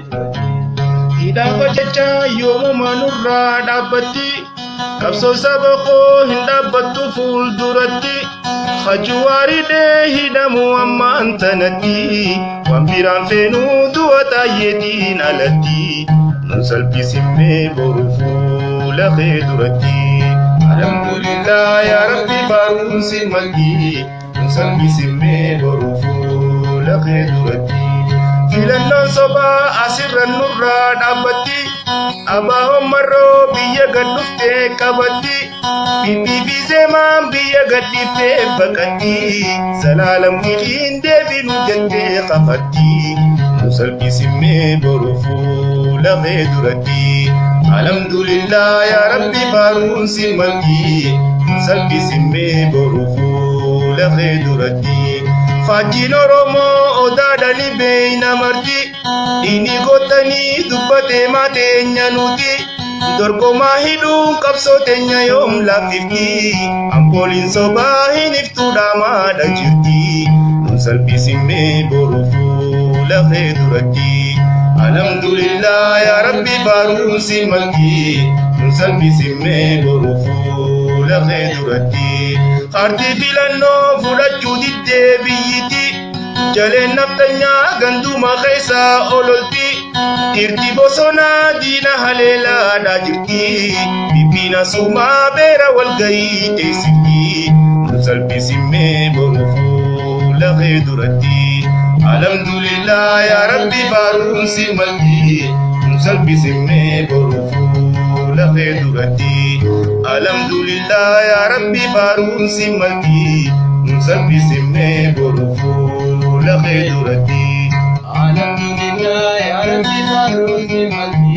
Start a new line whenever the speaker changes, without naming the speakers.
duratti.
Hidhaafa jecha yoomuma nurraa dhaabbatti. Qabsoo saba koo hin dhaabbattu fuulduratti. Hajuwaaridhee hidhamu ammaan tanatti. Waan biraan feenuu du'a taayyeetiin alatti. Nun salphisimmee boru fuula kee duratti. Alhamdulillah yaa Rabbi faaruun si malti. Nun salphisimmee boru fuula kee duratti. Filannoon sobaa asirra nurraa dhaabbatti. Abaahoon marroo biyya gad dhuftee qabatti. PP fi zeemaan biyya gad dhiiftee baqatti. Zalaalam wiliin deebinu jettee kakatti. Nu salphisimmee boru fuula kee duratti. Alhamdulillah yaa Rabbi faaruun si malti. Nu salphisimmee boru fuula kee duratti. Faajjiin Oromoo odaadhani beeyna marti. Dhiini gootanii dubbatee maateenya nuti. Dorgomaa hidhuun qabsoo teenya yoom laaffifti. Ampooliin sobaa hin iftuu dhaamaadha jirti. Nun salphisimmee boru fuula kee duratti. Alhamdulillah yaa Rabbi faaruun si malti. Nun salphisimmee boru fuula kee duratti. Kaartii filannoo fudhachuu diddee biyyiti. Jaleen naftanyaa ganduma keessa ololti. Dhiirti bosonaa diina haleelaadhaa jirti. Bibbiina sumaa beera walgayii teessifti. Nun salphisimmee boru fuula kee duratti. Alhamdulillah yaa Rabbi faaruun si malti. Nun salphisimmee boru fuula kee duratti. Alhamdulillah yaa Rabbi faaruun si malti. Nun salphisimmee boru fuula kee duratti.
Alhamdulillah yaa Rabbi faaruun si malti.